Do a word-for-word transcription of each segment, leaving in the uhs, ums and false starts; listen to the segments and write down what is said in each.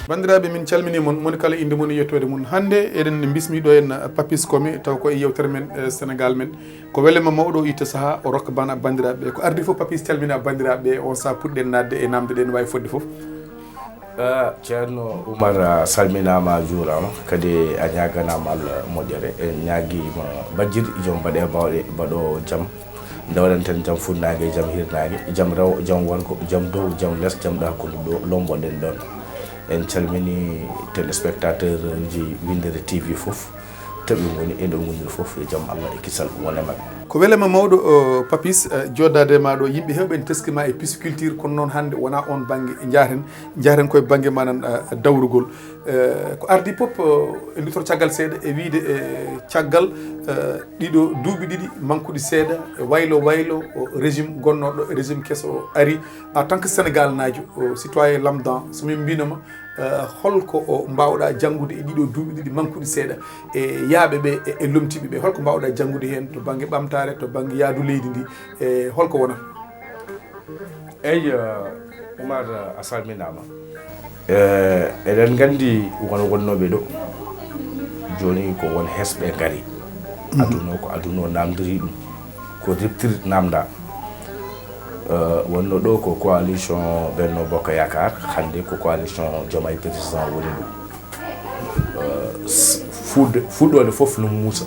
Banndiraaɓe, min calminii mon, moni kala innde mum e yettoode mum. Hannde eɗen mbismii ɗo en Papis Kome, taw ko e yewtere men, eh, Senegaal men. Ko welema mawɗo o itta sahaa, o rokka bana banndiraaɓe. Ko ardi fof, Papis, calmina banndiraaɓe, on sahaa puɗɗen naatde e naamnde ɗe no waawi fodde fof. Ah, Ceerno Umar, a salminaama, a juuraama, kadi a ñaaganaama Allah moƴƴere. En ñaagiima Bajir, jom baɗe bawɗe, baɗo jam. Nde waɗanten jam funnaange, jam hirnaange, jam rewo, jam worgo, jam dow, jam les, jam ɗo hakkunde ɗo, lomboɗen ɗon. En calmini téléspectateur uji Winndere T V fof, to ɓe ngoni e ɗo ngoni fof, yo jam Allah e kisal wone maɓɓe. Ko welema mawɗo, o, Papis, eh, jooɗaade ma ɗo. Yimɓe heewɓe ene teskima e pisciculture, kono noon hannde wonaa oon bannge njahaten, njahaten koye bannge manan, eh, dawrugol. Eh, ko ardi pop, eh, e luttoro caggal seeɗa e wiyde, eh, caggal, eh, ɗiɗo duuɓi ɗiɗi mankuɗi seeɗa, e waylo waylo, o régime gonnooɗo, régime keso o ari. En tant que Sénégal naajo, o citoyen lambda, so min mbinoma, eh, holko o mbaawɗa janngude e ɗiɗo duuɓi ɗiɗi mankuɗi seeɗa, e yaaɓe ɓe, e, e lomtiiɓe ɓe, holko mbaawɗa janngude heen to bannge ɓamtaare, to bannge yaadu leydi ndi, e holko wonat? Eyi, eh, Umar, eh, a salminaama. Eh, eɗen nganndi won wonnooɓe ɗo, jooni ko won hesɓe ngari. Aduna o ko aduna o naamndiri ɗum, ko riptiri naamnda. Eh, wonno ɗo ko coalition Benno Bokk Yaakaar, hannde ko coalition Diomaye Président woni ɗo. Eh, s-, fuɗ-, fuɗɗoode fof no muusa.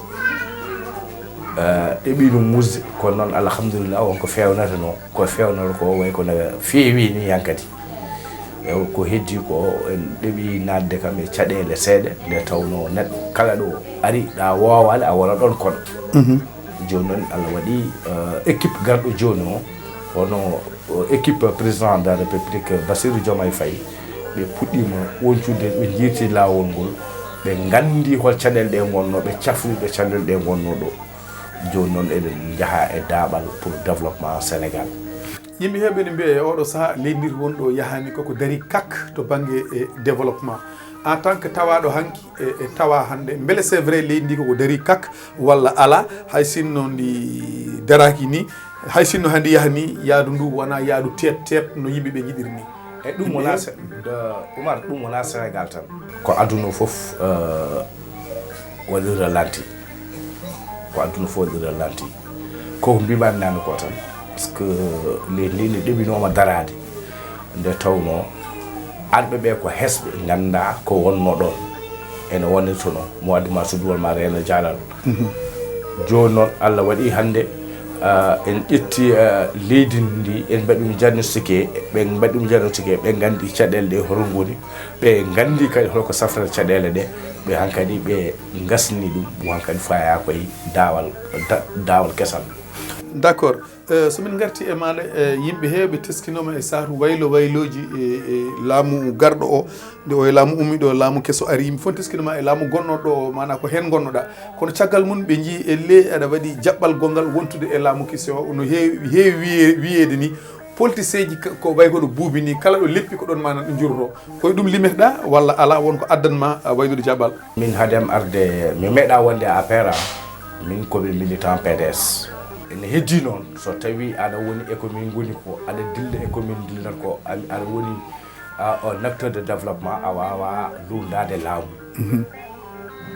Eh, ɗeɓi no muusde, kono noon alhamdulillah won ko feewnata no, ko feewnata ko way ko no feewi ni hankadi. E ko heddi ko en ɗeɓi naatde kam e caɗeele seeɗa, nde tawnoo neɗɗo kala ɗo ari ɗa woowaali a wona ɗoon koɗo. Jooni noon Allah waɗi, eh, équipe garɗo jooni o, hono, eh, équipe président de la République Bassirou Diomaye Faye, ɓe puɗɗiima woncude, ɓe njiirti laawol ngol, ɓe nganndi hol caɗeele ɗe ngonnoo, ɓe cafri ɗo caɗeele ɗe ngonnoo ɗo. Jooni noon eɗen njaha e daaɓal pour développement Sénégal. Yimɓe heewɓe ene mbiya e oɗo sahaa leydi ndi to woni ɗo yahaani koko darii kak to bannge, e, développement. En tant que tawaaɗo hanki e, e tawa hannde, mbele c'est vrai leydi ndi koko darii kak walla alaa? Hay sinno ndi daraaki ni, hay sinno hannde yaha ni, yaadu ndu wonaa yaadu teep teep no yimɓe ɓe njiɗiri ni. E ɗum wonaa Se-, de-, Umar, ɗum wonaa Sénégal tan. Ko aduna fof, eh, waɗi ralenti. Ko aduna fof waɗi ralenti. Ko ko mbiɓami nane ko tan. Par ce que leydi ndi ndi ɗeɓinooma daraade. Nde tawnoo arɓe ɓe ko hesɓe nganndaa ko wonnoo ɗoon. Ene wonirta noon. Mo addi ma suuduwol ma reena jaalal. Jooni noon, Allah waɗi hannde, ah, en ƴetti, ah, leydi ndi, en mbaɗi ɗum diagnostiqué, ɓe mbaɗi ɗum diagnostiqué, ɓe nganndi caɗeele ɗe hol ngoni, ɓe nganndi kadi holko safrata caɗeele ɗe, ɓe hankadi ɓe ngasni ɗum, hankadi faya koye daawal, da-, daawal kesal. D'accord. Eh, so min ngarti e maɗa, eh, yimɓe heewɓe teskinooma e saatu waylo waylooji e, e laamu garɗo o, nde o e laamu ummiɗo, laamu keso ari, yimɓe fof teskinooma e laamu gonnooɗo o, maanaa ko heen ngonnoɗaa. Kono caggal mum ɓe njii elle aɗa waɗi jaɓɓal gonngal wontude e laamu keso o, no heewi, heewi wiye-, wiyeede ni, politiseeji ka-, ko way kono buubi ni, kala ɗo leppi ko ɗoon maanaa ɗo njurotoo. Ko e ɗum limeteɗaa walla alaa won ko addan ma, a, waylude jaɓɓal? Min haadem arde, mi meeɗa wonde A P R, a, min ko mi militant P D S. Ene heddii noon, so tawii aɗa woni e ko min ngoni ko, aɗa dilla e ko min dillat ko, a, aɗa woni, a, un acteur de développement, a waawaa luulndaade laamu.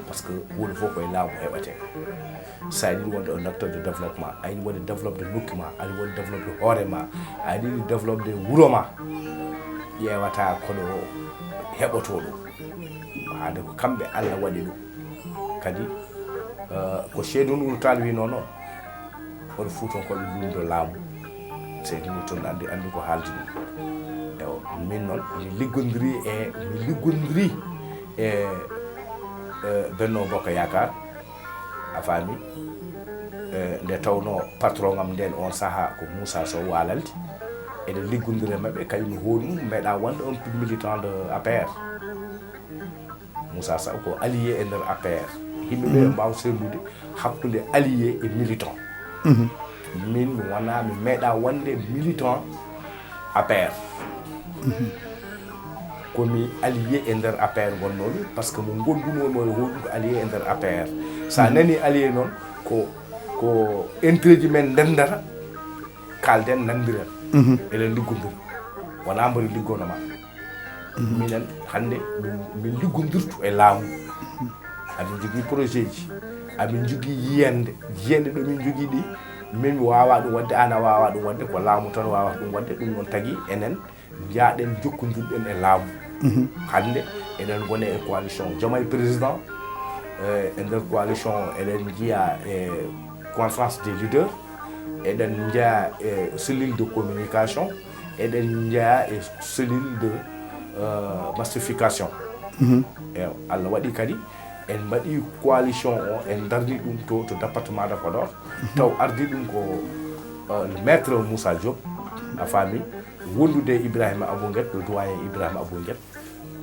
Par ce que huunde fof ko e laamu heɓatee. So a yiɗi wonde un acteur de développement, a yiɗi wonde développé nokki ma, a yiɗi wonde développé hoore ma, a yiɗi développé wuro ma, ƴeewata kono heɓotoo ɗum. Hade ko kamɓe Allah waɗi ɗum. Kadi, eh, ko Seydou Nourou Tall wi noon o, on Fuutankooɓe luulndo laamu. Seydou Nourou Tall anndi, anndi ko haaldi ɗum. Ewa, min noon, mi liggondiri e, mi liggondiri e, e Benno Bokk Yaakaar. A faami? Eh, nde tawnoo patron am nden on sahaa ko Moussa Sow Walalde. Eɗen liggondira e maɓɓe, kañum hoɗum meeɗa wonde un militant de A P R. Moussa Sow ko allié e nder A P R. Yimɓe ɓe mbaawa seerndude hakkunde allié e militant. Min mi wonaa, mi meeɗa wonde militant A P R. Ko mi allié e nder A P R ngonnoomi, par ce que mo ngondunoo mo e hoɗum ko allié e nder A P R. So a nani allié noon, ko, ko intérêt ji men ndenndata, kaalden, nanndiren. Eɗen liggondira. Wonaa mboɗo liggono ma. Minen hannde min, min liggondirtu e laamu. Amin njogii projet ji, amin njogii yiyannde. Yiyannde ɗo min njogii ɗi, min mi waawaa ɗum waɗde, aan a waawaa ɗum waɗde, ko laamu tan waawata ɗum waɗde. Ɗum noon tagi enen njaaɗen, njokkondirɗen e laamu. Hannde eɗen ngoni e coalition Diomaye Président. Eh, e nder coalition eɗen njiya e conférence des leaders, eɗen njiya e cellule de communication, eɗen njiya e cellule de, euh, massification. Eyo, Allah waɗi kadi en mbaɗi coalition o, en darni ɗum to, to département de Podor. Taw ardi ɗum ko, euh, le maître Moussa Diop, a faami, wondude e Ibrahima Abou Nguet, le doyen Ibrahima Abou Nguet.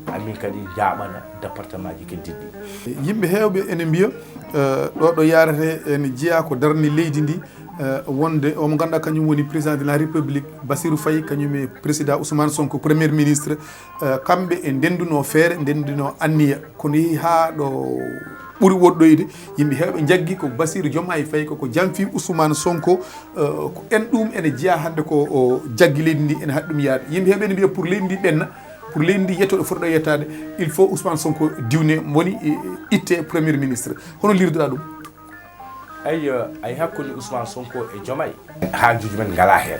Amin kadi njaaɓana département ji keddiɗi ɗi. Yimɓe heewɓe ene mbiya, eh, ɗo, ɗo yaarete ene jeyaa ko darni leydi ndi, eh, wonde omo ngannduɗaa kañum woni président de la République, Bassirou Faye, kañum e président Ousmane Sonko, premier ministre, eh, kamɓe e ndennduno feere, ndennduno anniya. Kono yehi haa ɗo ɓuri woɗɗoyde, yimɓe heewɓe njaggi ko Bassirou Diomaye Faye koko janfi Ousmane Sonko, eh, ko en ɗum ene jeyaa hannde ko o jaggi leydi ndi, ene haɗi ɗum yaade. Yimɓe heewɓe ene mbiya pour leydi ndi ɓenna, pour leydi ndi yetto ɗo foti ɗo yettaade, il faut Ousmane Sonko diwne, woni, eh, itte premier ministre. Hono liirduɗaa ɗum? Ay, eh, ay hakkunde Ousmane Sonko e Diomaye, haajuuji men ngalaa heen.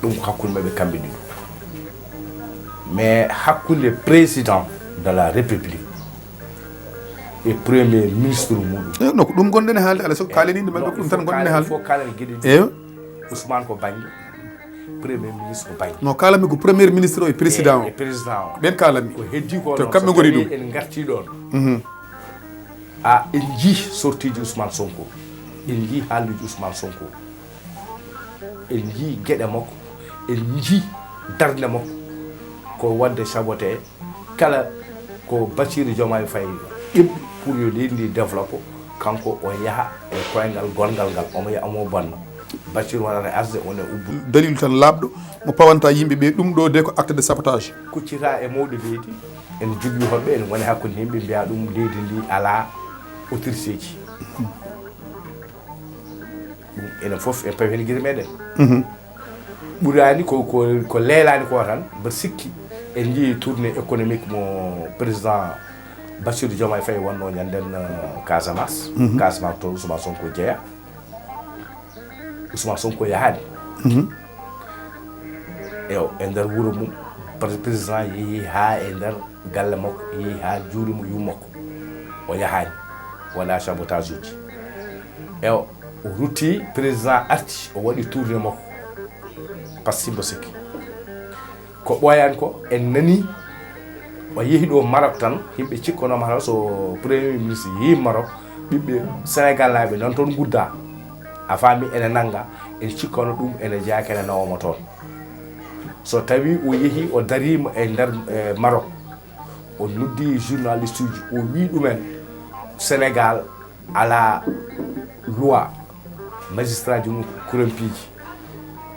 Ɗum ko hakkunde maɓɓe kamɓe ɗiɗo. Mais hakkunde président de la République e premier ministre muɗum. Eh, no, ko ɗum gonɗen e haalde, alaa sago, eh, kaaleniiɗo maɓɓe, ko ɗum tan gonɗen e haalde. Fof kaalen geɗe ɗiɗi. Eyo. Ousmane ko bannge, premier ministre ko bannge. No, kaalanmi ko premier ministre o e président o. E, e président o. Ɓen kaalanmi. Ko heddi ko to noon, kamɓe so ngoni tawii ɗum. En ngartii ɗoon. Mhm. A, en njii sortiji Ousmane Sonko. En njii haalluuji Ousmane Sonko. En njii geɗe makko. En njii darnde makko. Ko waɗde saboté kala ko Bassirou Diomaye Faye ƴeɓɗi pour yo leydi ndi développe, kanko o yaha e koyngal gonngal ngal, omo yaha omo bonna. Bassirou wonata asde, on e ubbu. Dalilu tan laaɓɗo mo pawanta yimɓe ɓe, ɗum ɗo de ko acte de sabotage. Kuccita e mawɗo leydi, en jogii hoɓɓe, en ngoni hakkunde yimɓe mbiya ɗum leydi ndi alaa autorité ji. Ɗum enen fof en pawi heen gite meɗen. Mhm. Ɓuraani ko, ko, ko leelaani ko tan, mbeɗa sikki en njii tournée économique mo président Bassirou Diomaye Faye wonno ñanden, euh, Casamance. Mhm. Casamance to Ousmane Sonko jeya. Ousmane Sonko yahaani. Mhm. Eyo, e nder wuro mum, par-, président yehi haa e nder galle makko, yehi haa juurima yummakko. O yahaani, waɗa sabotage uji. Eyo, o rutti, président arti, o waɗi tournée makko. Parce que mbo sikki. Ko ɓooyaani ko, en nanii o yehi ɗo Maroc tan, yimɓe cikkanoo hara so premier ministre yehi Maroc, ɓiɓɓe Sénégal naaɓe nan toon ngudda. A faami, ene nannga, en cikkano ɗum, ene jeyaa kene nawoma toon. So tawi o yehi, o dariima e nder, e Maroc, o noddi journaliste uji, o wi ɗumen, Sénégal alaa loi, magistrat ji mum ko corrompuji.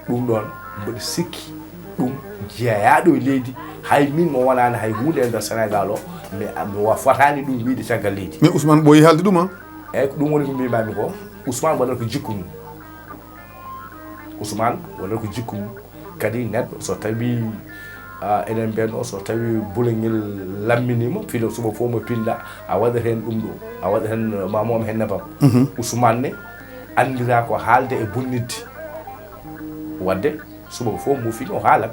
Ɗum ɗoon mboɗo sikki ɗum jeyaa ɗo e leydi, hay min mo wonaani hay huunde e nder Sénégal o, mi, mi wa-, fotaani ɗum wiyde caggal leydi. Mais Ousmane ɓooyi haalde ɗum, a? Eyyi, ko ɗum woni ko mbiymaami ko, Ousmane waɗata ko jikku mum. Ousmane waɗata ko jikku mum. Kadi neɗɗo so tawi, ah, enen mbiyanno so tawi bulangel lamminiima, filo suba fof mo pinɗa, a waɗat heen ɗum ɗo, a waɗat heen, ma moom heen nebam. Mhm. Ousmane ne anndira ko haalde e bonnidde. Waɗde suba fof mo fino haalat.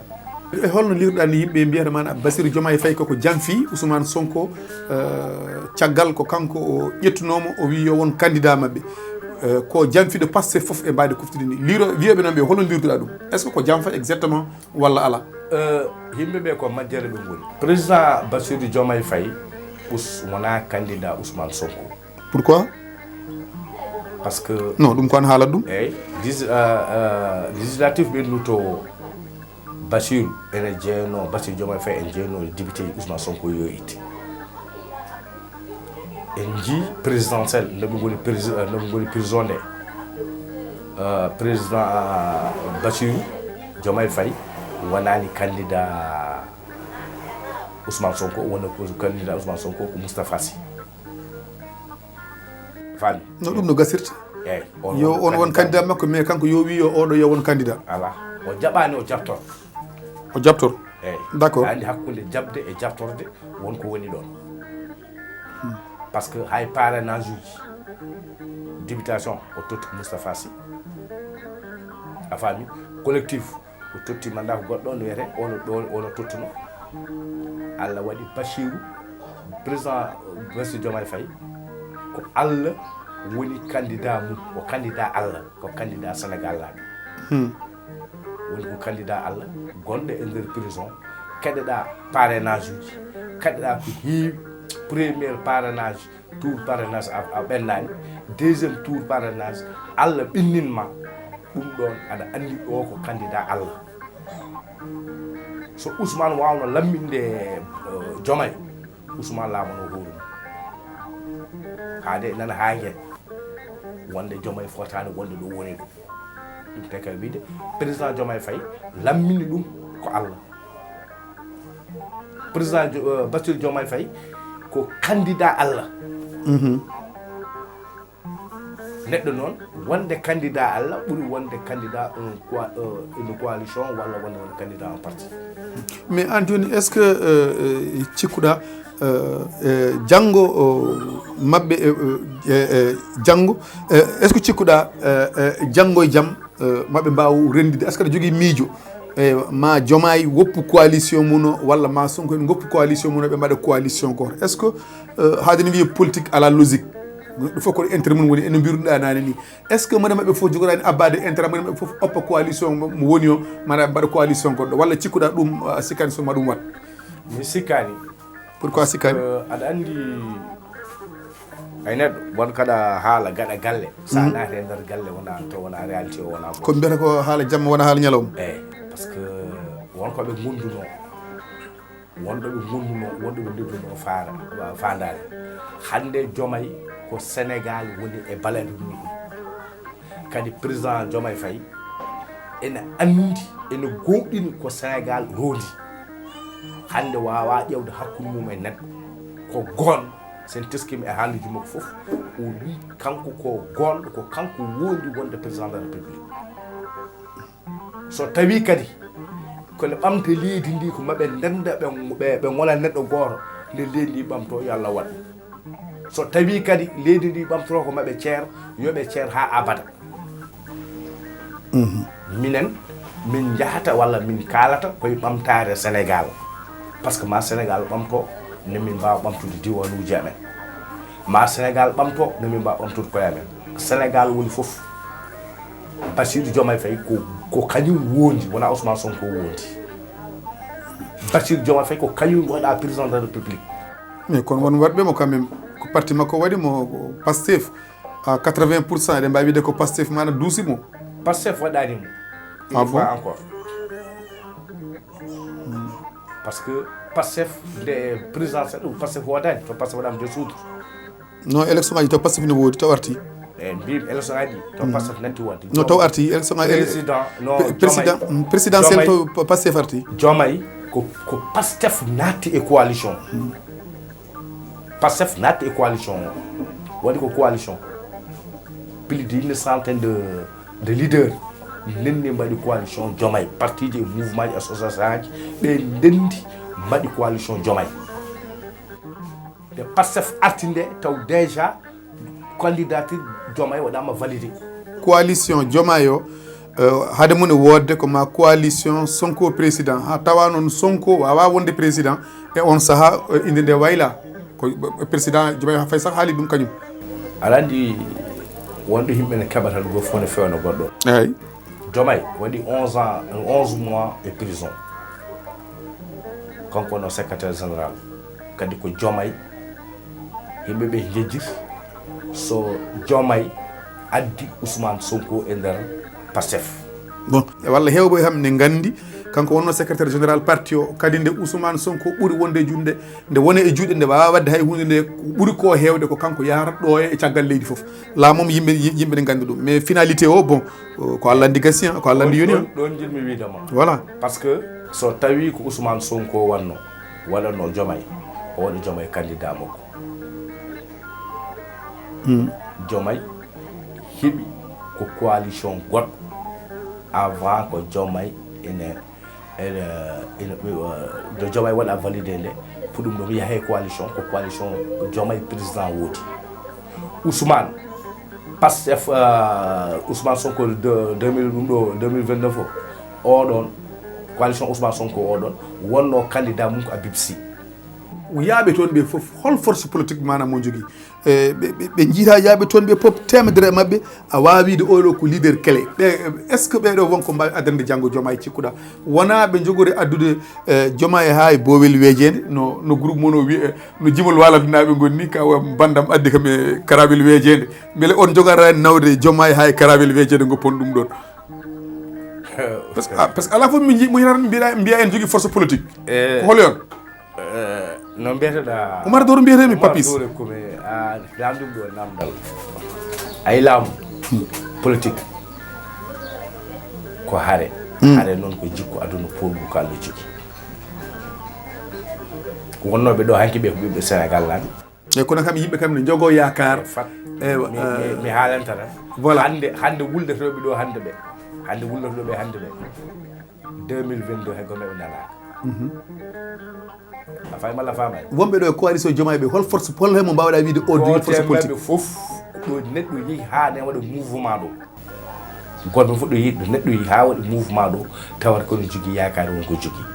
E holno liirɗaa ni yimɓe mbiyata maana Bassirou Diomaye Faye koko janfi Ousmane Sonko, eh, caggal ko kanko o ƴettunoomo, o wi yo won candidat maɓɓe? Eh, ko janfiɗo Pastef fof e mbaadi kuftude ni. Liiro, wiyeɓe noon ɓe, holno liirduɗaa ɗum? Est-ce que ko janfa exactement walla alaa? Eh, yimɓe ɓe ko majjere ɓe ngoni. Président Bassirou Diomaye Faye us-, wonaa candidat Ousmane Sonko. Pourquoi? Parce que non, ɗum ko an haalat ɗum. Eyyi, dis-, euh, euh, législatif ɓennuto Bassirou ene jeeyno, Bassirou Diomaye Faye ene jeeyno e député Ousmane Sonko yo itte. En njii présidentiel, nde ɓe ngoni prési-, euh, nde ɓe ngoni prison nde, euh, président, euh, Bassirou Diomaye Faye wonani candidat Ousmane Sonko, woni ko candidat Ousmane Sonko ko Moustapha Sy. Faami? No ɗum no gasirta. Eyyi, on yo won on won candidat. Candidat makko, mais kanko yo wi yo oɗo yo won candidat. Ala. O jaɓaani o jartoto. O jaɓtor. Eyyi. D'accord. Andi hakkunde jaɓde e jaɓtorde won ko woni ɗon. Parce que hay parrainage uji, députation o totti Moustapha Sy. A faami? Collectif o totti mandat ko goɗɗo on wiyete ono ɗo ono tottuno. Allah waɗi Bassirou, président Bassirou Diomaye Faye ko Allah woni candidat mum, ko candidat Allah, ko candidat Sénégal laaɓi. Woni ko candidat Allah gonɗo e nder prison, keɗoɗa parrainage uji, keɗoɗa ko heewi. Premier parrainage, tour parrainage a, a ɓennani, deuxième tour parrainage Allah ɓinninma. Ɗum ɗon aɗa andi o ko candidat Allah. So Ousmane wawno lamminde uh, Diomaye, Ousmane laamano hoore mum. Haade nana haa ngen wonde Diomaye fotani wonde ɗo woni ɗum. Ɗum te kay wiide président Diomaye Faye lammini ɗum ko Allah. Président uh, Bassirou Diomaye Faye ko candidat Allah. Neɗɗo noon wonde candidat Allah ɓuri wonde candidat un une coalition walla wonde wonde candidat un parti. Mais an joni est ce que uh, cikkuɗa uh, uh, janngo uh, maɓɓe uh, uh, janngo uh, est ce que cikkuɗa uh, uh, janngo e jam uh, maɓe mbaw rendide est ce que aɗa jogui miijo e ma Diomaye woppu coalition mum o walla ma Sonko en goppu coalition mum o ɓe mbaɗa coalition goto est ce que uh, haade ne wiye politique à la logique ɗum fof koɗo intérêt mum woni eno mbiruɗa nane ni est ce que mone maɓɓe fof jogorani abbade intérêt mone maɓɓe fof oppa coalition mo woni o mana mbaɗa coalition goɗɗo walla cikkuɗa ɗum a sikkani so ma ɗum wat mi sikkani pourquoi sikkani aɗa andi ay neɗɗo won kaɗa haala gaɗa galle sa naati e nder galle wona to wona réalité o wona ko mbiyata ko haala jamma wona haala ñalawma eyyi parce que won koɓe gonduno wonɗo ɓe gonduno wonɗo ɓe ndedduno faara fandare hande Diomaye ko Sénégal woni e balade muɗum kadi président Diomaye Faye ene andi ene gomɗini ko Sénégal rondi hande wawa ƴewde hakkude mum e neɗɗo ko gonɗo sen teskima e haaluji makko foof o wi kanko ko gonɗo ko kanko wondi wonde président de la république so tawi kadi kone ɓamta leydi ndi ko maɓe ndenda ɓe gona neɗɗo goto nde leydi ndi ɓamto yo Allah waɗ so tawi kadi leydi ndi ɓamtoro ko maɓe ceer yoɓe ceer ha abada minen min jahata walla min kalata koye ɓamtare Sénégal par ce que ma Sénégal ɓamto nde min mbawa ɓamtude diwanuji amen ma Sénégal ɓamto nde min mbawa ɓamtude koye amen Sénégal woni foof Bassirou Diomaye Faye ko, ko kañum wondi wona Ousmane Sonko wondi Bassirou Diomaye Faye ko kañum waɗa président de la république mais kono won waɗɓe mo quand même ko parti makko waɗi mo Pastef à quatre-vingts pour cent eɗen mbawi wide ko Pastef mana duusi mo Pastef waɗani mo Ah bon? Encore parce que Pastef nde présidentiel ɗum Pastef wodani to Pastef waɗama de soudre non élection aji taw Pastef ne woodi taw arti e mbimi élection aji to Pastef nanti wonde no taw arti élection aji président non président présidentiel to Pastef arti Diomaye ko ko Pastef natti e coalition Pastef natti e coalition o waɗi ko coalition plus d'une centaine de de leader nenni mbaɗi coalition Diomaye parti ji e mouvement ji association aji ɓe ndendi mbaɗi coalition Diomaye nde Pastef arti nde taw déjà candidature Diomaye waɗama validé coalition Diomaye o uh, haade mum e wodde ko ma coalition Sonko président ha tawa noon Sonko wawa wonde président e on saaha uh, inde nde wayla ko président Diomaye Faye sah haali ɗum kañum aɗa andi wonde yimɓe ne keɓata ɗum fof ne fewna goɗɗo eyyi Diomaye waɗi onze ans onze mois e prison kanko no secrétaire général kadi ko Diomaye yimɓe ɓe jejjir so Diomaye addi Ousmane Sonko e nder Pastef bon walla hewɓe ham ne gandi kanko wonno secrétaire général parti o kadi nde Ousmane Sonko ɓuuri wonde e juɗe nde wone e juɗe nde wawa wadde hay hunde nde ɓuuri ko hewde ko kanko yahata ɗo e caggal leydi foof laamum yimɓe yimɓe ne gandi ɗum mais finalité o bon ko Allah andi gasi ko Allah andi yoni ɗon jinmi wiidema voilà par ce que so tawi ko Ousmane Sonko wanno waɗanno Diomaye o waɗa Diomaye candidat makko Diomaye heɓi ko coalition goɗɗo avant ko Diomaye ene Ene, ene, eh, nde Diomaye waɗa validé nde, pour ɗum ɗo mi yaha e coalition, ko coalition Diomaye président woodi. Ousmane, Pastef, eh, Ousmane Sonko de deux mille, ɗum ɗo deux mille vingt-neuf o, oɗon, coalition Ousmane Sonko oɗon, wonno candidat mum ko Habib Sy. Yaaɓe toon ɓe fof, hol force politique maanaam mo jogii? E, ɓe, ɓe, ɓe njiita yaaɓe toon ɓe fof, teemedere e maɓɓe, a waawaa wiyde oɗo ko leader clé. Ɓe, est-ce que ɓeɗo won ko mbaawi addande janngo Diomaye cikkuɗa? Wonaa ɓe njogori addude, e, Diomaye haa e boowel weejeende, no, no groupe mon o wiye, no Jimol Waalantinaaɓe ngoni ni, ka wa bandam addi kam e karawel weejeende. Mbele on njogata nawde Diomaye haa e karawel weejeende ngo pon ɗum ɗon? Parce que, ah, parce que alaa fof mi jii, mo yinata mbiɗa, mbiya en jogii force politique. Eh. Ko holi on? Eh, no mbiyeteɗaa? Umar Doro mbiyetee mi, Umar Papis. Doro ko mi, ah, namdum ɗo namdal. Ay laamu, hmm, politique ko hare. Hmm. Hare noon ko jikku aduna poolgu ko Allah jogii. Wonnooɓe ɗo hanki ɓe ko ɓiɓɓe Sénégal lan. E kono kam yimɓe kam ne njogoo yaakaar. Fat. Ewa, mi, mi, eh, mi haalanta tan. Voilà. Hannde, hannde wuldatooɓe ɗo hannde ɓe. Hannde wuldatooɓe hannde ɓe. Deux mille vingt-deux hay gooto maɓɓe nanaaka. Mhm. A faami walla a faamaay? Wonɓe ɗo e coalition Diomaye ɓe, hol force, hol heen mo mbaawɗaa wiyde o jogii force politique? Gooto e maɓɓe fof, ɗo neɗɗo yehi haa ne waɗa mouvement ɗo. Gooto fof ɗo yehi, ɗo neɗɗo yehi haa waɗi mouvement ɗo, tawata ko no jogii yaakaar won ko jogii.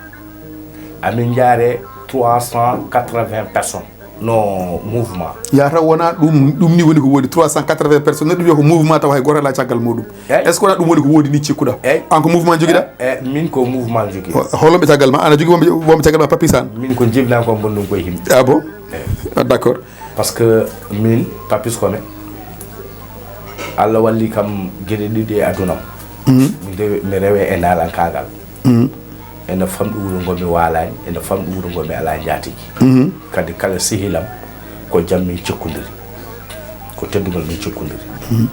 Amin njaare trois cent quatre-vingts personnes no mouvement. Yaa taw wonaa ɗum, ɗum ni woni ko woodi trois cent quatre-vingts personnes, neɗɗo wiya ko mouvement tawa hay gooto alaa caggal muɗum. Eey. Est-ce que wonaa ɗum woni ko woodi ni cikkuɗa? Eey. An ko mouvement jogiɗa? Eey, min ko mouvement jogii. Ho-, hol wonɓe caggal ma? Ana jogii wonɓe, wonɓe caggal ma Papi Sane? Min ko jibinaa ko mbonɗum koye yimɓe. Ah bon? Eey. Ah, d'accord. Parce que min, Papis Kome, Allah walli kam geɗe ɗiɗi e aduna am. Mhm. Mi rewe, mi rewe e naalankaagal. Mhm. Ene famɗi wuro ngo mi waalaani, ene famɗi wuro ngo mi alaa njaatigi. Mhm. Kadi kala sehilam, ko jam min cikkondiri, ko teddungal min cikkondiri. Mhm.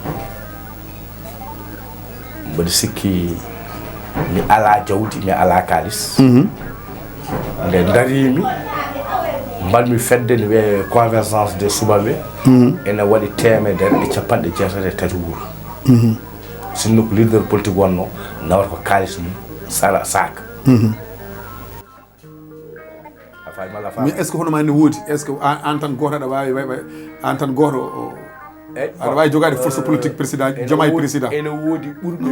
Mboɗo sikki mi alaa jawdi, mi alaa kaalis. Mhm. Nde ndariimi, mbaɗmi fedde ne wiyee Convergence des Soubabe, mhm, ene waɗi teemedere e capanɗe jeetati e tati wuro. Mhm. Sinno ko leader politique wonno, nawata ko kaalis mum, sara sac. Mhm. A faami walla a faamaay? Mais est-ce que hono ma ne woodi? Est-ce que an, an tan gooto aɗa waawi, way, way, an tan gooto o, o, eey, aɗa waawi jogaade force, euh, politique président, ene Diomaye wo-, président? Ene woodi ɓurɓe mi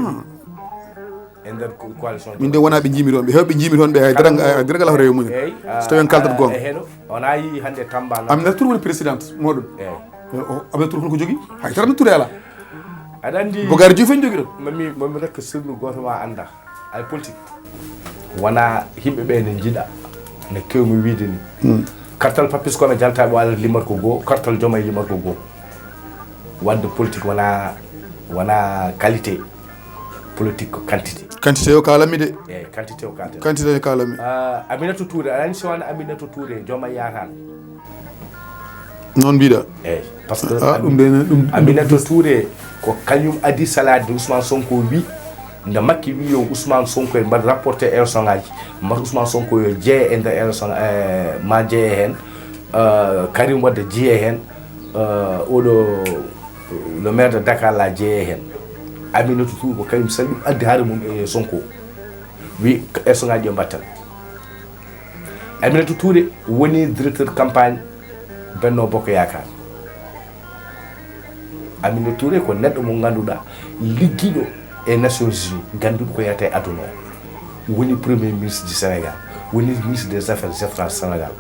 e nder co-, coalition. Min de wonaa ɓe njiimi toon, ɓe heewɓe njiimi toon ɓe hay dara, dara ngal hoto e mumen. Eey, so tawi on kaldat, ah, goonga. E heno, on a yii hannde Tamba na. Aminata Touré woni présidente mooɗon. Eey. O, o, Aminata Touré holko jogii? Hay dara no Touré alaa. Aɗa anndi Bocar Diouf en jogii ɗo. Mami, mami rek sirlu gooto ma annda. Ay politique. Wonaa yimɓe ɓe ne njiɗa, no keewmi wiyde ni. Hmm. Kartal Papis Kome Jaltaaɓe Waalo limat ko goo, kartal Diomaye limat ko goo. Waɗde politique wonaa, wonaa qualité, politique ko quantité. Quantité o kaalammi de. Eey, quantité o kaalten. Quantité o kaalammi. Ah, Aminata Touré, aɗa anndi so wonaa Aminata Touré, Diomaye yaataano. Noon mbiɗa. Eey, parce que, ah, ɗum de, ɗum, ɗum Aminata Touré ko kañum adii salaade nde Ousmane Sonko wi, nde Macky wi yo Ousmane Sonko en mbaɗ rapporté élection ngaji, mbata Ousmane Sonko yo jeye e nder élection, eh, ma jeye heen, eh, Karim Wade jeye heen, eh, oɗo le maire de Dakar la jeye heen. Aminata Touré ko kañum sali ɗum addi haare mum e Sonko. Wi élection ngaji yo mbatten. Aminata Touré woni directeur campagne Benno Bokk Yaakaar. Aminata Touré ko neɗɗo mo ngannduɗaa liggiiɗo e Nations Unies, ngannduɗo ko yahata e aduna o. Woni premier ministre du Sénégal, woni ministre des affaires étrangères Sénégal.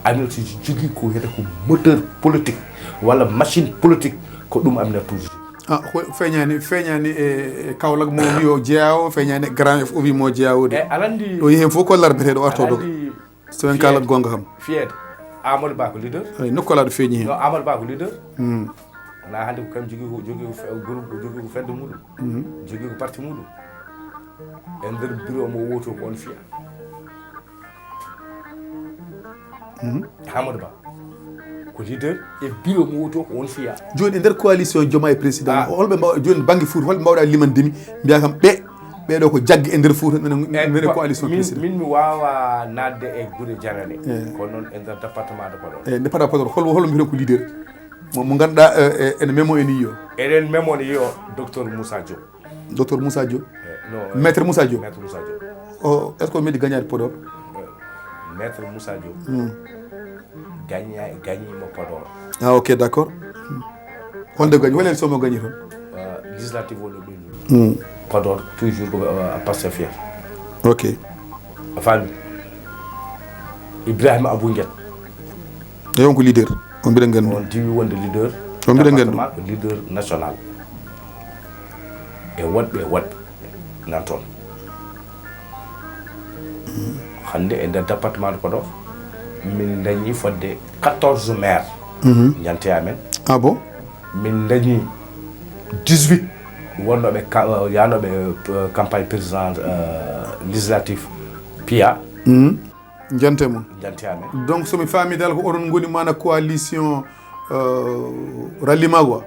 Aminata jogii ko wiyata ko moteur politique walla machine politique, ko ɗum Aminata Touré. Ah, ko feeñaani, feeñaani e, e Kaolack mo wi o jeyaa o, feeñaani e Grand Yoff o wi mo jeyaa o de. E, aɗa anndi, ɗo yehi heen fof ko larbeteeɗo artooɗo. Aɗa anndi so en kaalat goonga kam. Fiyede. Amadou Ba ko leader. Eyi, nokku alaa ɗo feeñi heen. Non, Amadou Ba ko leader. Hmm. Wonaa hannde ko kam jogii ko, jogii ko fe-, groupe, jogii ko fedde muɗum. Mhm. Jogii ko parti muɗum. E nder bureau mo woto ko on fiya. Mhm. Amadou Ba ko leader e bureau mo woto ko on fiya. Jooni e nder coalition Diomaye président, ah, holɓe mbaw-, jooni bannge Fouta, holɓe mbawɗa limande mi, mbiya kam ɓe, ɓeɗo ko jagge e nder Fouta, minen, eh, minen ko-, coalition min, président. Min mi wawa nadde e gure janane. Eh. Kono noon e nder département de Podor. Eh, département Podor, hol, hol mbiyaton ko leader? Mo, mo ngannduɗaa, eh, eh, ene memo en yiyo. Eɗen memo en yiyo, Docteur Moussa Diop. Docteur Moussa Diop. Eh, non, eh, Maître Moussa Diop. Maître Moussa Diop. O, est-ce que o meeɗi gañaade Podor? Maître Moussa Diop gaña gañiima Podor. Ah, ok, d'accord. Holde gañi, hol élection mo gañi toon? Législative o ɗo ɓenni Podor toujours ko Pastef fiyata. Ok. A faami? Ibrahima Abou Nguet. E on ko leader? On mbiɗa nganndu. On diwi wonde leader. On mbiɗa nganndu. Leader national. E woɗɓe e woɗɓe nan toon. Hannde e nder département de Podor min dañi fodde quatorze maire. Jante amen. Ah bon? Min dañi dix-huit wonnoɓe yanoɓe campagne président législatif piya. Jante mon. Jante amen. Donc somi faami dal ko onon ngoni mana coalition ralliement quoi?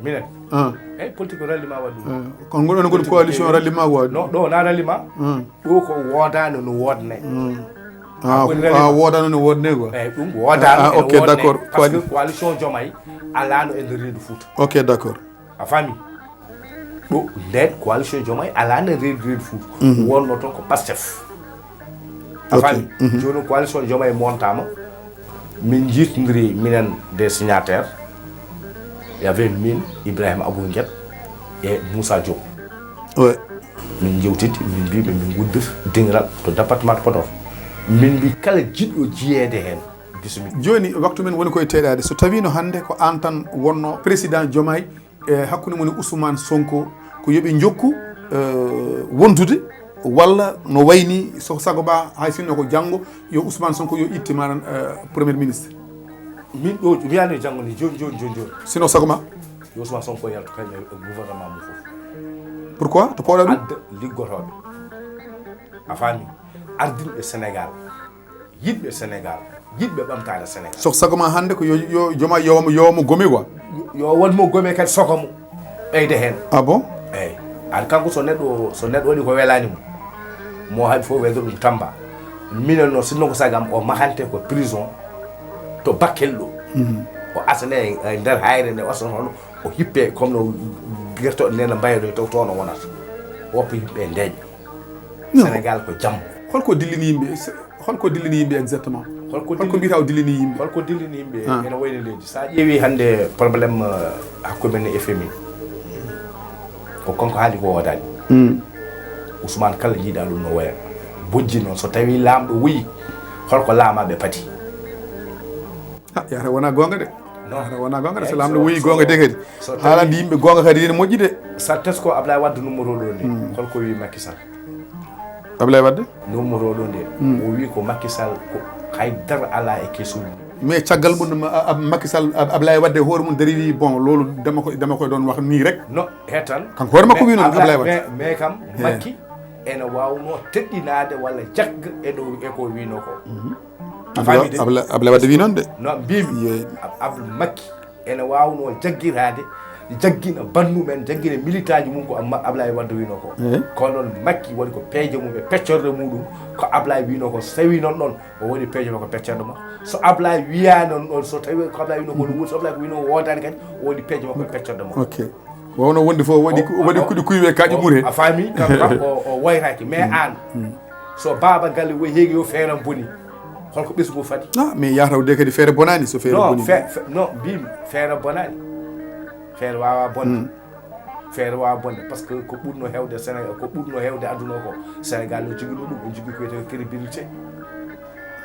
Minen Ah. Eyyi, politique ko ralliement waɗi ɗum. Kon ngoni onon ngoni coalition ralliement quoi? Non, ɗo na ralliement. Ɗo ko wodani no wodne. Ah, wodani no wodne quoi? Eyyi, ɗum wodani. Ah, ok, d'accord. Parce que coalition Diomaye alano e nder reedu Fouta. Ok, d'accord. A faami? Ɗo nden coalition Diomaye alano e nder reedu Fouta. Wonno toon ko Pastef. A faami? Joni coalition Diomaye montama. Min jiitodiri minen des signataires. Y avait min, Ibrahima Abou Nguet e Moussa Diop. Ouais. Min jewtidi, min mbiɓe min guddir dingiral to département de Podor. Min mbi kala jiɗɗo jiyeede heen, bisimilla. Joni waktu men woni koye teɗade. So tawino hannde ko an tan wonno président Diomaye e hakkunde mum e Ousmane Sonko, ko yoɓe jokku wondude, walla no wayni so sago ma hay sinno ko janngo yo Ousmane Sonko yo itte manan premier ministre? Min ɗo wiyani janngo ni, joni joni joni joni. Sino sago ma? Yo Ousmane Sonko yaltu kañum e gouvernement mum fof. Pourquoi? To pooɗa ɗum? Adda liggotooɓe. A faami? Ardinɓe Sénégal, yiɗɓe Sénégal, yiɗɓe ɓamtaare Sénégal. So sago ma hannde ko yo, yo Diomaye yo mo, yo mo gome quoi? Yo won mo gome kadi soko mo ɓeyde heen. Ah bon? Eyyi. An kanko so neɗɗo, so neɗɗo waɗi ko welani mo, mo haɗi fof welde ɗum tamba. Minen noon sinno ko sagam o mahante ko prison to Bakel ɗo. O asane e nder hayre nde o asana hono o hippe comme no gertoɗe nde no mbayro taw toon o wonata. Woppa yimɓe e ndeeƴa. Sénégal ko jam. Holko dillini yimɓe? Holko dillini yimɓe exactement? Holko mbiyata o dillini yimɓe? Holko dillini yimɓe? Ene wayni leydi. Sa ƴeewi hannde problème hakkude men e F M I, ko kanko haali ko wodani. Ousmane kala jiiɗa ɗum no woya. Bojji noon so tawi laamɗo woyi, holko laamaɓe pati? Ah, yahata wona gonga de. Yahata wona gonga de, so laamɗo woyi gonga de kadi. Haalande yimɓe gonga kadi ene moƴƴi de. Sa tesko Ablaye Wade numéro ɗo nde, holko wi Macky Sall? Ablaye Wade? Numéro ɗo nde, o wi ko Macky Sall ko haydara ala e kesuji. Mais caggal mum Macky Sall, Ablaye Wade hoore mum dari wi bon loolu dama ko, dama koy ɗon wax nii rek. No hetan. Kanko hoore makko wi noon Ablaye Wade. Mais kam Macky ene wawno teɗɗinade walla jagga e ɗo e ko wino ko. Ablaye Wade wi noon de. No mbimi Ablaye Makki ene wawno jaggirade, jaggina bandu men, jaggina militaji mum ko Ablaye Wade wino ko. Kono noon Makki waɗi ko peeje mum e peccorde muɗum ko Ablaye wino ko. So tawi noon ɗon o waɗi peeje makko e peccorde makko. So Ablaye wiyani noon ɗon, so tawi ko Ablaye wino ko no wuuri, so Ablaye ko wino ko wodani kadi, o waɗi peeje makko e peccorde makko. Ok. Wawno wonde fof waɗi waɗi kuɗi kuywe kaƴi mure. A faami? Kam kam o wayraki mais an so baaba galle woyi heegi yo feeram boni, holko ɓesngu fadi? Ah, mais yataw de kadi feere bonani so feere boni. Non, mbimi feere bonani. Feere wawa bonde. Feere wawa bonde parce que ko ɓurno hewde Sénégal, ko ɓurno hewde aduna o ko Sénégal no jogino ɗum, o jogi ko wiyetee crédibilité.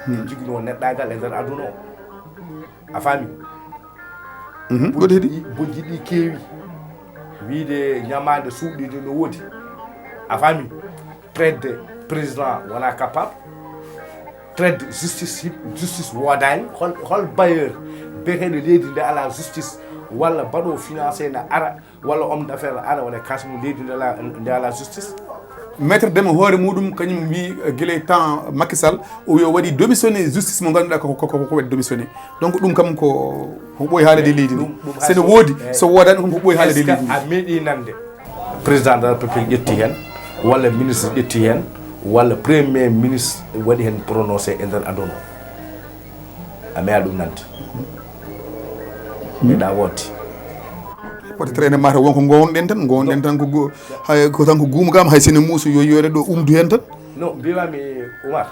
O jogino neɗɗagal e nder aduna o. A faami? Goɗɗi heɗi? Bojji ɗi keewi. Wiide ñamaande suuɗiinde no woodi. A faami? Traite de président wona capable. Traite de justice, justice woodani. Hol, hol bailleur biyeteeɗo leydi nde ala justice walla baɗo financé na ara walla homme d'affaires ara waɗa kas mum leydi nde ala, nde ala justice? Maître Deme hoore muɗum kañum wi gila temps Macky Sall o wi o waɗi démissionné justice mo ganduɗa ko ko ko waɗi démissionné. Donc ɗum kam ko ko ɓooyi haalade leydi ndi. Sene woodi so woodani ɗum ko ɓooyi haalade leydi ndi. A meeɗi nande président de la république ƴetti hen walla ministre ƴetti hen walla premier ministre waɗi hen prononcé e nder aduna o? A meeɗa ɗum nande? Meeɗa woodde. Peut-être ene mata wonko gowonɗen tan, gowonɗen tan ko go- hay ko tan ko guuma kam hay sene muuso yo yoore ɗo umdu hen tan. No mbiyami, Umar,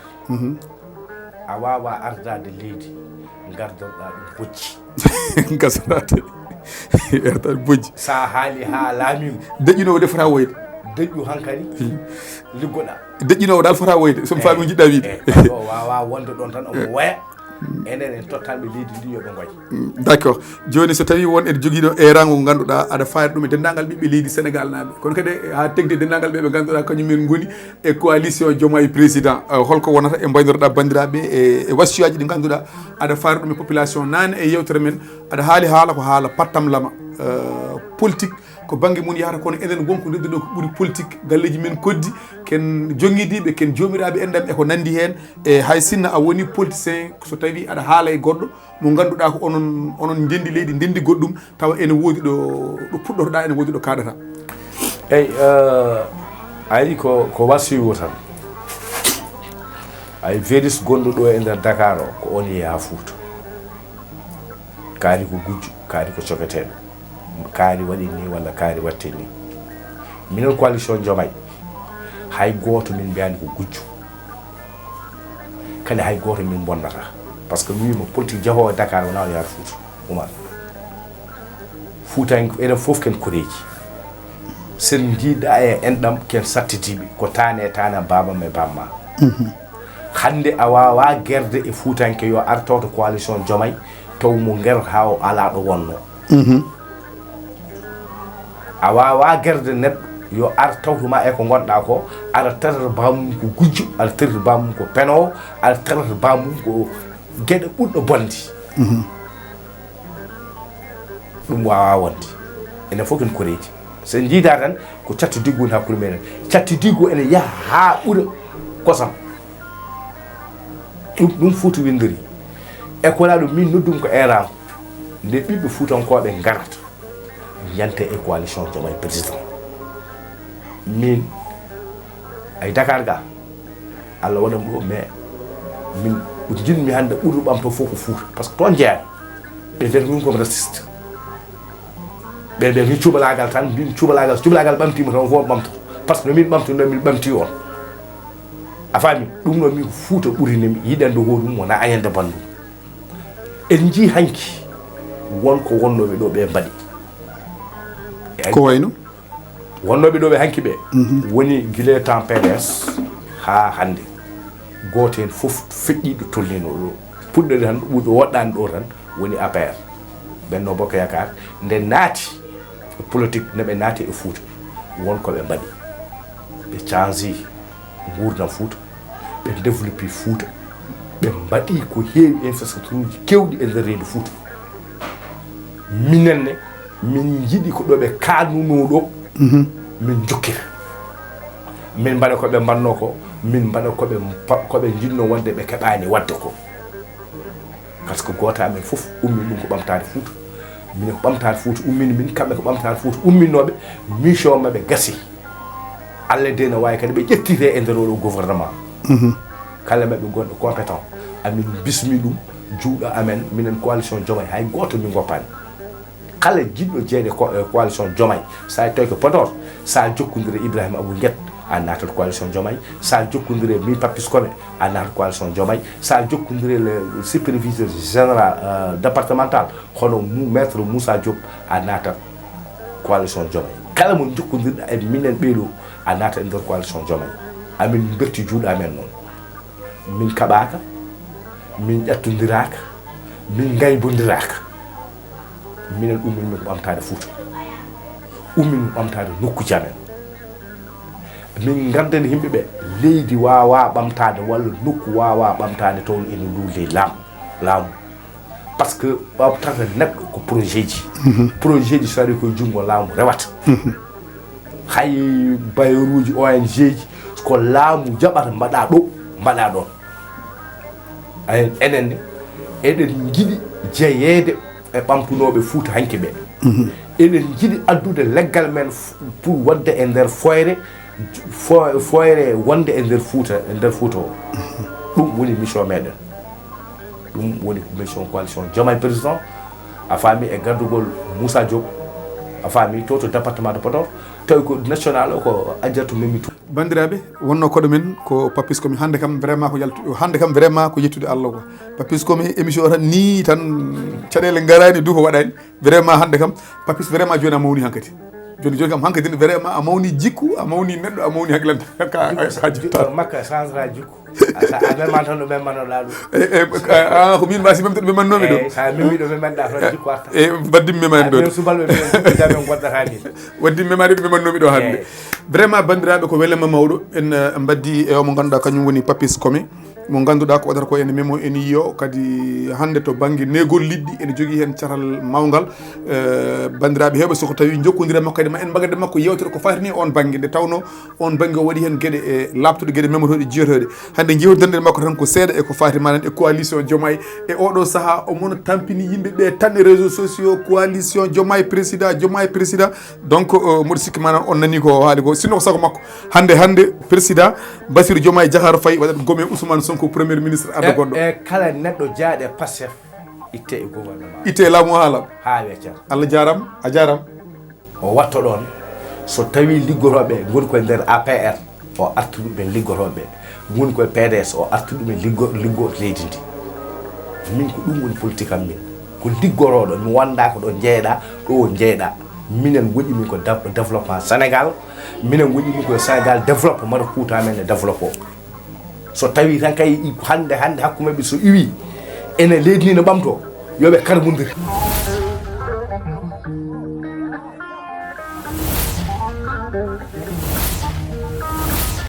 a wawa ardade leydi, gardorɗa ɗum bojji. Gasanaade. Ertan bojji. Sa haali ha laamima, deƴƴinoowo de fota woyde. Deƴƴu hankadi liggoɗa. Deƴƴinoowo dal fota woyde, somi faami ko jiɗɗa wiide. Ɗo wawa wonde ɗon tan omo waya. Enen en tottanɓe leydi ndi yoɓe ngoy. D'accord. Joni so tawi won ene joguino erango ko ganduɗa aɗa fayra ɗum e dendagal ɓiɓɓe leydi Sénégal naaɓe, kono kadi ha tegde dendagal ɓe ɓe ganduɗa kañum en goni e coalition Diomaye Président. Holko wonata e mbaynorɗa bandiraɓe e wasiyaji ɗi ganduɗa aɗa fayra ɗum e population nane e yewtere men? Aɗa haali haala ko haala pattam lama politique, ko banggue mum yahata, kono enen wonko nodduɗen ko ɓuuri politique, galleji men koddi, ken jogidiɓe, ken jomiraɓe enɗam e ko nandi hen. E hay sinno a woni politicien, so tawi aɗa haala e goɗɗo mo ganduɗa ko onon onon ndendi leydi, ndendi goɗɗum, tawa ene wodi ɗo ɗo puɗɗotoɗa, ene wodi ɗo kaɗata. Eyyi, uh, ayi ko ko wasiyu tan. Ay virus gonɗo ɗo e nder Dakar o ko on yeeha Fouta. Kaari ko gujjo, kaari ko coketeɗo, kaari waɗi ni walla kaari watte ni. Minen coalition Diomaye, hay goto min mbiyani ko gujjo, kadi hay goto min bonnata. Par ce que mi wima politique jaahowo e Dakar wona o yaara Fouta. Umar, Fuutanke enen fof ken koreeji. Sen jiiɗa e enɗam ken sattidiɓe ko tane e tane baba me bamma. Hannde a waawaa gerde e fuutanke yo ar tawto coalition Diomaye taw mo nger haa o alaa ɗo wonnoo. A waawaa gerde neɗɗo yo ar tawto ma e ko ngonɗaa ko, aɗa tarata baamum ko gujjo, aɗa tarata baamum ko penoowo, aɗa tarata baamum ko geɗe ɓurɗo bonde. Ɗum waawaa wonde. Enen fof ken koreeji. So en njiidaa tan ko catti diggu woni hakkunde meɗen. Catti diggu ene yaha haa ɓura kosam. Ɗum ɗum Fuuta winndori. E ko waɗa ɗum min noddum ko eeraango. Nde ɓiɓɓe fuutankooɓe ngarata njante e coalition Diomaye président. Min ay Dakar ga Allah waɗan ɗo mais min ko jinmi hannde ɓurɗo ɓamto fof ko Fuuta, par ce que toon jeeyaani. Ɓe mbiyata min komi raciste. Ɓe mbiyata min cubalaagal tan, mbimi cubalaagal so cubalaagal ɓamtiima tan fof ɓamto, par ce que no min ɓamti noon min ɓamti on. A faami? Ɗum noon min ko Fuuta ɓurinimi yiɗande hoore mum wona añande banndum. En njii hanki won ko wonnooɓe ɗo ɓe mbaɗi. Ko wayno? Wonnooɓe ɗo ɓe hanki ɓe woni gila temps P D S haa hannde. Gooto heen fof feƴƴiiɗo tolniino ɗo puɗɗori tan ɗo ɓuuɗo woɗɗaani ɗo tan woni A P R. Benno Bokk Yaakaar nde naati e politique no ɓe naati e Fuuta won ko ɓe mbaɗi. Ɓe canji nguurndam Fuuta, ɓe développi Fuuta, ɓe mbaɗi ko heewi infrastructure uji kewɗi e nder reedu Fuuta. Minen ne min njiɗi ko ɗo ɓe kaanunoo ɗo min jokkira. Min mbaɗa ko ɓe mbanno ko, min mbaɗa ko ɓe ko ɓe njiɗno wonde ɓe keɓaani waɗde ko. Par ce que gooto amen fof ummi ɗum ko ɓamtaade Fuuta. Minen ko ɓamtaade Fuuta ummini min, kamɓe ko ɓamtaade Fuuta umminnooɓe. Mission maɓɓe gasi. Allah de no waawi kadi ɓe ƴettite e nder oɗo gouvernement. Kala maɓɓe gonɗo compétent amin bismi ɗum juuɗo amen minen coalition Diomaye hay gooto min ngoppaani. Kala jiɗɗo jeeyde coalition Diomaye, so a tawi ko Podor, so a jokkondire Ibrahima Abou Nguet, a naatat coalition Diomaye. So a jokkondire min Papis Kone, a naatat coalition Diomaye. So a jokkondire le superviseur général départemental hono maître Moussa Diop, a naatat coalition Diomaye. Kala mo jokkondirɗa e minen ɓeeɗo, a naatat e nder coalition Diomaye. Amin berti juuɗe amen noon. Min kaɓaaka, min ƴattondiraka, min ngaybondiraaka. Minen ummini min ko ɓamtaade Fuuta, ummini min ɓamtaade nokkuuji amen. Min ngaddani yimɓe ɓe leydi waawaa ɓamtaade walla nokku waawaa ɓamtaade taw ene luulde laamu laamu. Par ce que ɓamtata neɗɗo ko projet ji. Projet ji so ari koye junngo laamu rewata. Hay bailleur uji, O N G ji, ko laamu jaɓata mbaɗa ɗo mbaɗa ɗon. Enen ne eɗen njiɗi jeyeede e ɓamtunooɓe Fuuta hanki ɓe. Eɗen njiɗi addude leggal men pour wonde e nder foyre, foyre wonde e nder Fuuta, e nder Fuuta o. Ɗum woni mission meɗen. Ɗum woni mission coalition Diomaye président. A faami, e gardugol Moussa Diop, A faami, to to département de Podor, tawi ko national o ko Adjaratou Mimi Touré. Banndiraaɓe, wonno koɗo men ko Papis Komi. Hannde kam vraiment ko yaltu, hannde kam vraiment ko yettude Allah ko. Papis Komi émission o tan ni tan caɗeele ngaraani, duufo waɗaani. Vraiment hannde kam Papis vraiment jooni a mawni hankadi. Jooni jooni kam hankadi vraiment a mawni jikku, a mawni neɗɗo, a mawni hakkilante. Ka, ka, ka, jikku makka changera jikku. A sa, a meman tan ɗo memanoɗa ɗum. E, e, a, a, ko min mbasi memde ɗo memannomi ɗo. Eyi, sa memi ɗo memanɗa tan jikku arta. E, mbaddimmi mema en ɗo. Aɗa subalɓe ɓe jami on goddata min. Waddimmi mema ɗo memannomi ɗo hannde. Eyi. Vraiment banndiraaɓe ko welema mawɗo. En, eh, mbaddi e o mo ngannduɗaa kañum woni Papis Komi. Mo ngannduɗaa ko waɗata ko ene memo ene yiyo kadi hannde to bannge negol liɗɗi ene jogii heen caral mawngal. Eh, banndiraaɓe heewɓe soko tawi njokkondire makko kadi ma en mbagade makko yewtere ko faatini e on bannge nde tawno on bannge o waɗi heen geɗe e laaɓtuɗe geɗe memotooɗe jiyotooɗe. Hannde jewtidanɗen makko tan ko seeɗa e ko faati manan e coalition Diomaye e oɗo sahaa omono tampini yimɓe ɓe tan e réseaux sociaux coalition Diomaye président, Diomaye président. Donc, euh, mboɗo sikki manan on nani ko haali ko sinno ko sago makko. Hannde hannde président Bassirou Diomaye Diakhar Faye waɗat gome Ousmane Sonko premier ministre adda goɗɗo. E kala neɗɗo jaaɗe Pastef itte e gouvernement. Itte e laamu o haala. Ha wecca. Allah jaram, a jaram. O watto ɗon so tawi liggotooɓe ngoni koye nder A P R o artu ɗumen liggotooɓe ngoni koye P D S o artu ɗumen liggo liggo leydi ndi. Min ko ɗum woni politique am min ko liggotooɗo mi wonda ko ɗo jeeɗa ɗo jeeɗa minen woɗi min ko développement Sénégal minen woɗi min ko Sénégal développe mbaɗa kuuta men ne développe o. So tawi tan kay hannde hannde hakku maɓɓe so iwi ene leydi ndi no ɓamto yo ɓe karmundir.